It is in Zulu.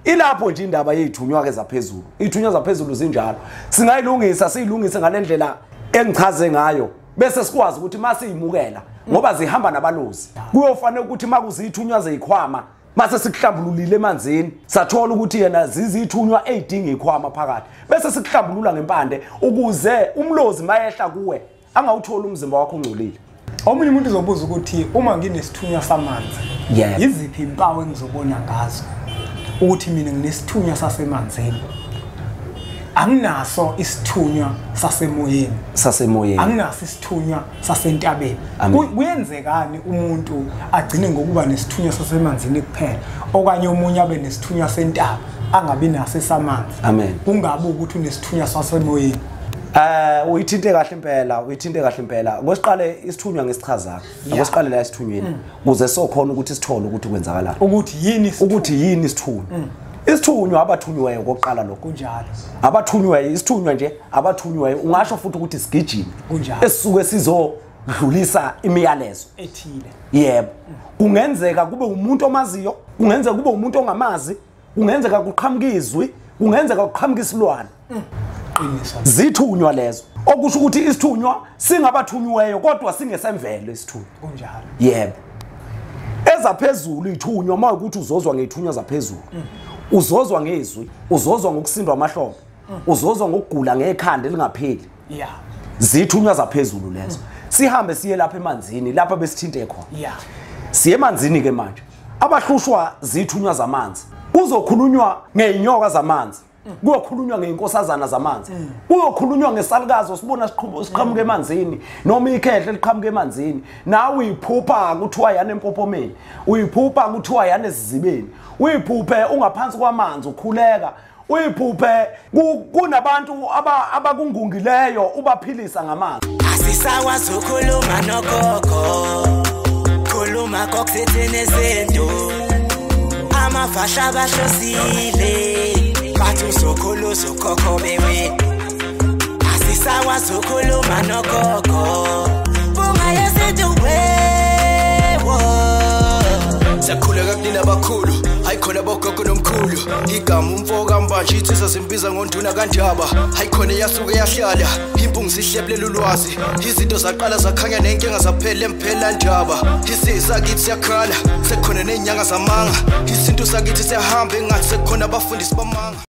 Ilapho nje indaba yezithunywa ke zaphezulu. Izithunywa zaphezulu zinjalo. Singayilungisa siyilungise ngalendlela engichaze ngayo bese sikwazi ukuthi masiyimukela ngoba zihamba nabalozi. Kuyofanele ukuthi makuzithunywa zezikhwama mase sikuhlambululile emanzini sathola ukuthi yena zizithunywa ezidinga ikhwama phakathi bese sikuhlambulula ngempande ukuze umlozi mayehla kuwe angawuthola umzimba wakho ungcolile. Omunye umuntu uzobuza ukuthi uma nginesithunywa samanzi yiziphi impawu engizobona ngazo ukuthi mina nginesithunywa sasemanzini, anginaso isithunywa sasemoyeni, anginaso isithunywa sasentabeni. Kuyenzekani umuntu agcine ngokuba nesithunywa sasemanzini kuphela okanye omunye abe nesithunywa sentaba angabi naso esamanzi? Kungabe ukuthi unesithunywa sasemoyeni? Uyithinte kahle impela, uyithinte kahle impela. Kwesiqale isithunywa ngesichazana. Akwesiqale la isithunyweni ukuze sokhona ukuthi sithole ukuthi kwenzakalani. Ukuthi yini isithunywa. Isithunywa abathunywayo kokuqala lokho. Kunjalo. Abathunywayo isithunywa nje abathunywayo ungasho futhi ukuthi sigijima. Kunjalo. Esisuke sizodlulisa imiyalezo ethile. Yebo. Kungenzeka kube umuntu omaziyo, kungenzeka kube umuntu ongamazi, kungenzeka kuqhamuka izwi, kungenzeka kuqhamuka isilwane. Zithunywa lezo. Okusho ukuthi isithunywa singabathunyweyo kodwa singesemvelo isithunywa. Kunjalo. Yebo. Ezaphezulu ithunywa uma ukuthi uzozwa ngethunywa zaphezulu. Uzozwa ngezwi, uzozwa ngokusindwa amahlombe, uzozwa ngokugula ngekhanda elingapheli. Yeah. Zithunywa zaphezulu lezo. Sihambe siye lapha emanzini, lapha besithinte khona. Yeah. Siye emanzini ke manje. Abahlushwa zithunywa zamanzi. Kuzokhulunywa ngeinyoka zamanzi. Kuyokhulunywa ngeinkosazana zamanzi. Kuyokhulunywa ngesalukazi osibona siqhamuka emanzini noma ikhehle liqhamuka emanzini. Nawe uyiphupha kuthiwa yana empophomeni, uyiphupha kuthiwa yana esizibeni, uyiphuphe ungaphansi kwamanzi ukhuleka, uyiphuphe kunabantu abakungungileyo ubaphilisa ngamanzi. Asisakwazi ukukhuluma nogogo, khuluma kokuthini izinto amafasha abahlosile bathi uzokhulu uzokhokho bewe. Asisakwazi ukukhuluma nogogo bungayesintu wewo. Siyakhuleka kunina abakhulu, hayi khona bogogo nomkhulu. Igama umfo kaMbanje ithisa zimbiza ngonduna kaNdaba. Hayi khona yasuke yahlala, impungu sihlephlela ulwazi. Izinto zaqala zakhanya nenkinga zaphela emphela ndaba. Isizwe kithi siyakhala, sekukhona nezinyanga zamanga. Isintu sakithi siyahamba engathi sekukhona abafundisi bamanga.